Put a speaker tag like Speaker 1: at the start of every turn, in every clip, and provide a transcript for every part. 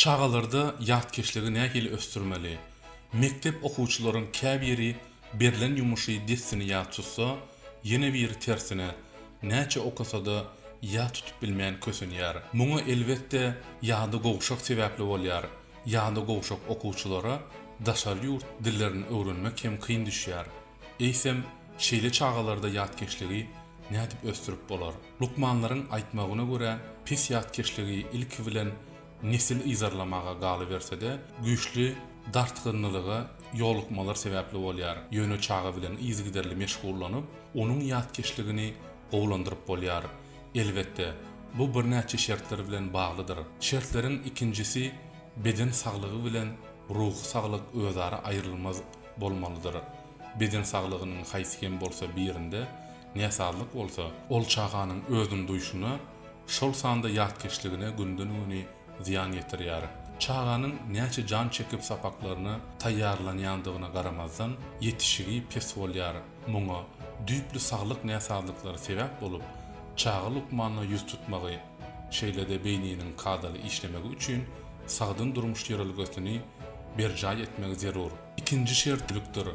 Speaker 1: Çagalarda ýatkeşligi nähili ösdürmeli? Mekdep okuwçylaryň käbiri berlen ýumuşy dessine ýat tutsa, ýene biri tersine, näçe okasa-da ýat tutup bilmän kösenýär. Muňa elbetde ýady gowşak sebäpli bolýar. Ýady gowşak okuwçylara daşary ýurt dillerini öwrenmek hem kyn düşýär. Eýsem, şeýle çagalarda ýatkeşligi nädip ösdürip bolar? Lukmanlaryň aýtmagyna görä, pes ýatkeşligi ilki bilen nesil yzarlamaga galyberse-de, güýçli dartgynlylyga ýolukmalar sebäpli bolýar. Ýöne çaga bilen yzygiderli meşgullanyp, onuň ýatkeşligini gowulandyryp bolýar. Elbetde, bu birnäçe şertler bilen baglydyr. Şertleriň ikinjisi beden saglygy bilen ruhy saglyk özara aýrylmaz bolmalydyr. Beden saglygynyň haýsy hem bolsa birinde näsazlyk bolsa, ol çaganyň özüni duýşuna, şol sanda ýatkeşligine günden-güni zyýan ýetirýär. Çaganyň näçe jan çekip sapaklaryna taýýarlanýandygyna garamazdan, ýetişigi pes bolýar. Muňa düýpli saglyk näsazlyklary sebäp bolup, çaga lukmanyna ýüz tutmagy, şeýle-de beýniniň kadaly işlemegi üçin sagdyn durmuş ýörelgesini berjaý etmegi zerur. Ikinji şert lükdir.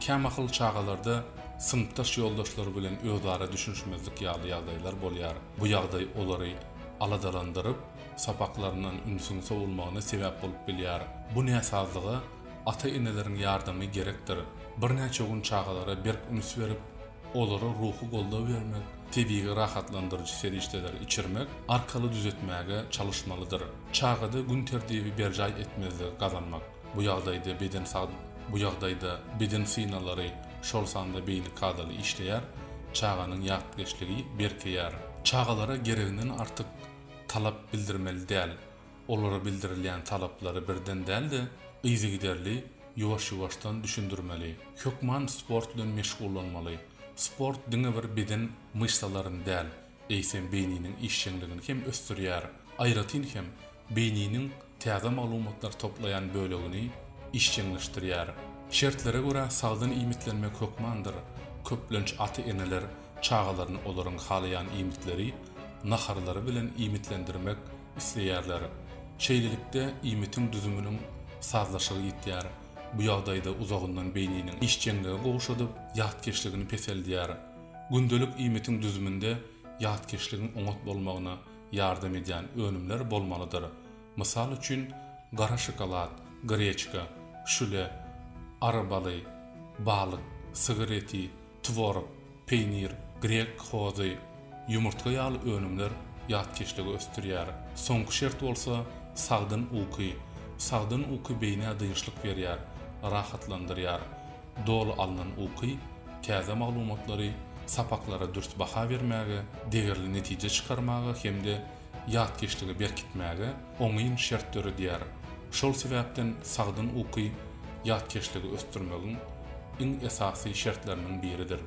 Speaker 1: Kämahal çagalarda synpdaş ýoldaşlary bilen özara düşünişmezlik ýaly ýagdaýlar bolýar. Bu ýagdaý olary aladalandyryp, sapaklaryndan ünsüň sowulmagyna sebäp bolup bilýär. Bu näsazlyga ata-eneleriň ýardamy gerekdir. Birnäçe gün çagalara berk üns berip, olara ruhy goldaw bermek, tebigy rahatlandyryjy serişdeleri içirmek arkaly düzetmäge çalyşmalydyr. Çagada gün tertibi berjaý etmezligi gazanmak. Bu ýagdaýda beden sag Bu ýagdaýda beden synalary, şol sanda beýni kadaly işleýär, çaganyň ýatkeşligi berkeýär. Çagalara gereginden artyk talap bildirmeli däl. Olara bildirilýän talaplary birden däl-de, yzygiderli, ýuwaş-ýuwaşdan düşündirmeli. Hökman sport bilen meşgullanmaly. Sport diňe bir beden myşsalaryny däl, eýsem beýniniň işjeňligini hem ösdürýär. Aýratyn hem, beýniniň täze maglumatlar toplaýan bölegini işjeňleşdirýär. Şertlere görä sagdyn iýmitlenmek hökmandyr. Köplenç ata-eneler çagalaryny olaryň halaýan iýmitleri, naharlary bilen iýmitlendirmek isleýärler. Şeýlelikde, iýmitiň düzüminiň sazlaşygy ýitýär. Bu ýagdaýda uzagyndan beýniniň işjeňligi gowşadyp, ýatkeşligini peseldýär. Gündelik iýmitiň düzüminde ýatkeşligiň oňat bolmagyna ýardam edýän önümler bolmalydyr. Mysal üçin, gara şokolad, greçka, şüle, ary baly, balyk, sygyr eti, tworog, peýnir, grek hozy, ýumurtga ýaly önümler ýatkeşligi ösdürýär. Soňky şert bolsa sagdyn uky. Sagdyn uky beýnä dynçlyk berýär, rahatlandyrýar. Doly alnan uky täze maglumatlary, sapaklara dürs baha bermäge, degerli netije çykarmaga hem-de ýatkeşligi berkitmäge oňyn şert döredýär. Şol sebäpden sagdyn uky ýatkeşligi ösdürmegiň iň esasy şertleriniň biridir.